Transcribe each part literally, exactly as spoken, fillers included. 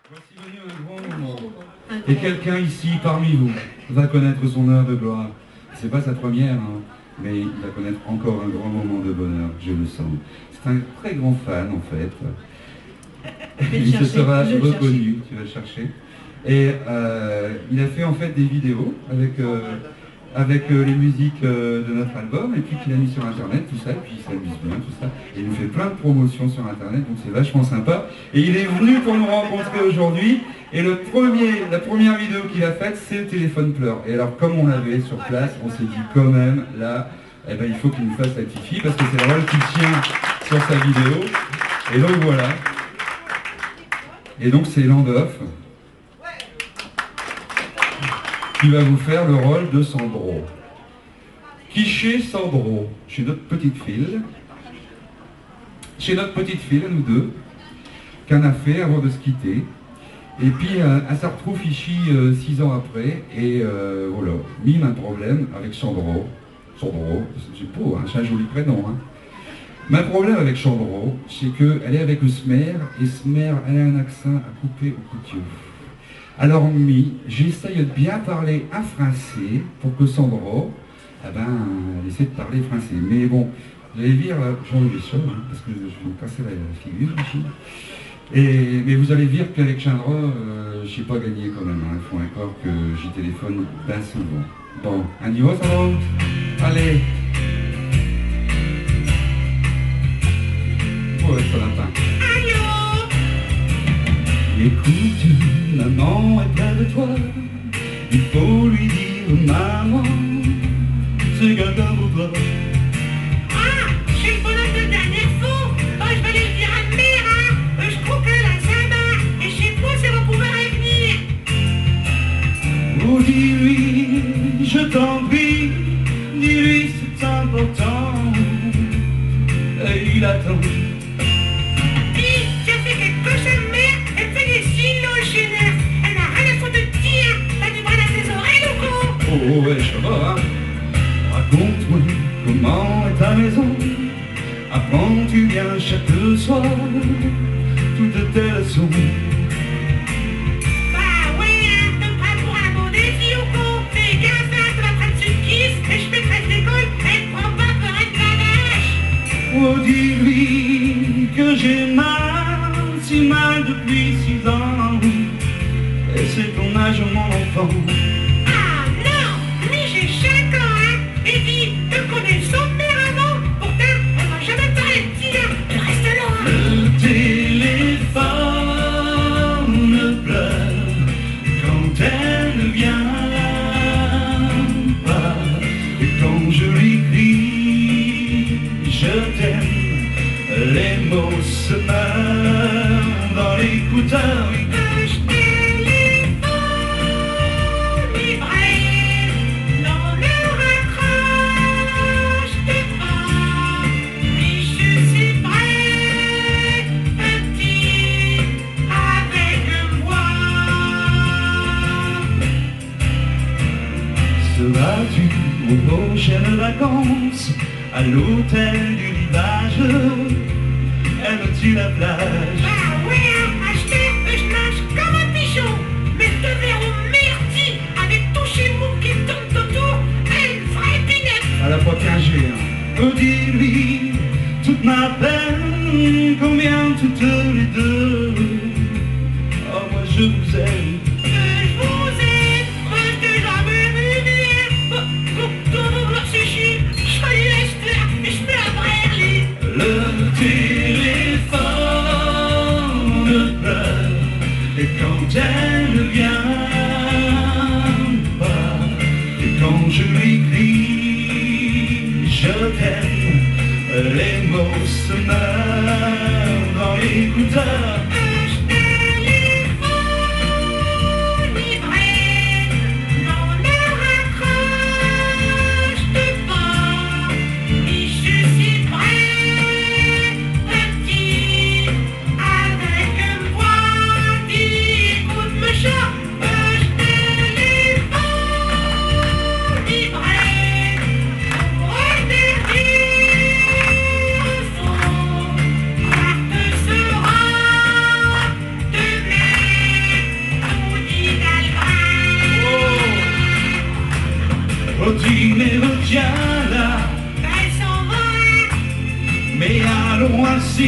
Voici venu un grand moment. Et quelqu'un ici, parmi vous, va connaître son heure de gloire. C'est pas sa première, hein, mais il va connaître encore un grand moment de bonheur, je le sens. C'est un très grand fan, en fait. Il se sera reconnu, tu vas le chercher. Et euh, il a fait en fait des vidéos avec, euh, avec euh, les musiques euh, de notre album, et puis qu'il a mis sur Internet, tout ça, et puis il s'amuse bien, tout ça. Et il nous fait plein de promotions sur Internet, donc c'est vachement sympa. Et il est venu pour nous rencontrer aujourd'hui. Et le premier, la première vidéo qu'il a faite, c'est le téléphone pleure. Et alors, comme on l'avait sur place, on s'est dit quand même, là, eh ben, il faut qu'il nous fasse la petite fille, parce que c'est le rôle qu'il tient sur sa vidéo. Et donc voilà. Et donc c'est Landoff qui va vous faire le rôle de Sandro. Qui ch'est Sandro ? Ch'est not' petite fille. Ch'est not' petite fille, à nous deux, qu'in a fait avant de se quitter. Et pis, euh, in s'artrouve ichi euh, six ans après, et euh, voilà. Mi, min problème avec Sandro, Sandro, ch'est beau, hein, ch'est un joli prénom, hein. Min problème avec Sandro, ch'est qu'alle est avec s'maire, et s'maire, alle a un accint à couper au coutieu. Alors mi, j'essaye de bien parler in français pour que Sandro, eh ben, alle essaie de parler français. Mais bon, vous allez vir, euh, j'enlève les chaumes, hein, parce que je vais me casser la, la figure ichi. Et, mais vous allez vir qu'avec Sandro, euh, j'ai pas gagné quand même, hein. Il faut encore que j'y téléphone bien souvent. Bon, in y va, Sandro ? Allez. Ouais, ça va pas. Allô ? Écoute, maman est près de toi. Il faut lui dire, maman, c'est quelqu'un pour toi. Ah, ch'est l'bonhomme de l'dernière fos. Oh, j'vas aller l'dire à l'mère, hein. Euh, j'cros qu'alle a s'maire, et ch'est quoi, ça va pouvoir revenir. Oh, dis-lui, je t'en prie, dis-lui, c'est important. Et il attend. Dis, t'as fait quéque cosse à l'mère, elle fait des signes, là, ch'énerve. Alle n'a rien à foutre de ti, hein. T'as du brin à tes oreilles ou quoi ? Oh, ouais, ça va, hein. Raconte-moi comment est ta maison. Apprends-tu bien chaque soir toutes tes leçons ? Bah ouais, hein, te prends pour un bon défi ou quoi ? Fais gaffe, hein, te vas prinde su l'quiche, et j'peux t'rette l'école, elle t'prend pas pour un gavage. Oh, dis-lui que j'ai mal, si mal depuis six ans. Et c'est ton âge, mon enfant. Ah non, mi j'ai chinq ans, hein. Et dis, te connos s'mère avant ? Pourtant, alle m'a jamais parlé d'ti, hein. Reste là, hein. Le téléphone pleure quand elle ne vient pas. Et quand je lui crie, je t'aime, les mots se meurent dans l'écouteur. Ch'téléphone vibre, non, ne raccroche pas. Mi j'sus près d'ti avec moi. Seras-tu aux prochaines vacances à l'hôtel du rivage ? Aimes-tu la plage ? Bah ouais, hein, achteure, j'nache comme un pichon. Mais te verros, merdi, avec tous chés moules qui tournent autour, elle vraie binette. Alle a pas quinze ans, hein. Oh, dis-lui toute ma peine, combien toutes les deux, oh, moi je vous aime. Je vous aime. Moi, j't'ai jamais vu venir. Pour, pour, pour, pour ce chien, je suis là, je pleure, je pleure, Brerly. Le téléphone pleure, et quand elle ne vient pas, et quand je lui crie, je t'aime, les mots se meurent dans l'écouteur.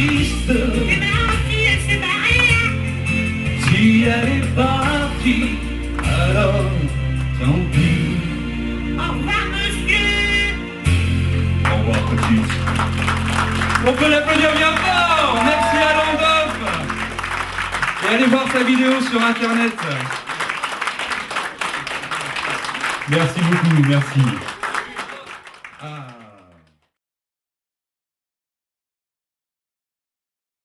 Eh ben, elle s'est barrée, hein. Si elle est partie, alors tant pis. Au revoir, monsieur. Au revoir, petite. On peut l'applaudir bien fort. Merci à Landolphe. Et allez voir sa vidéo sur Internet. Merci beaucoup, merci.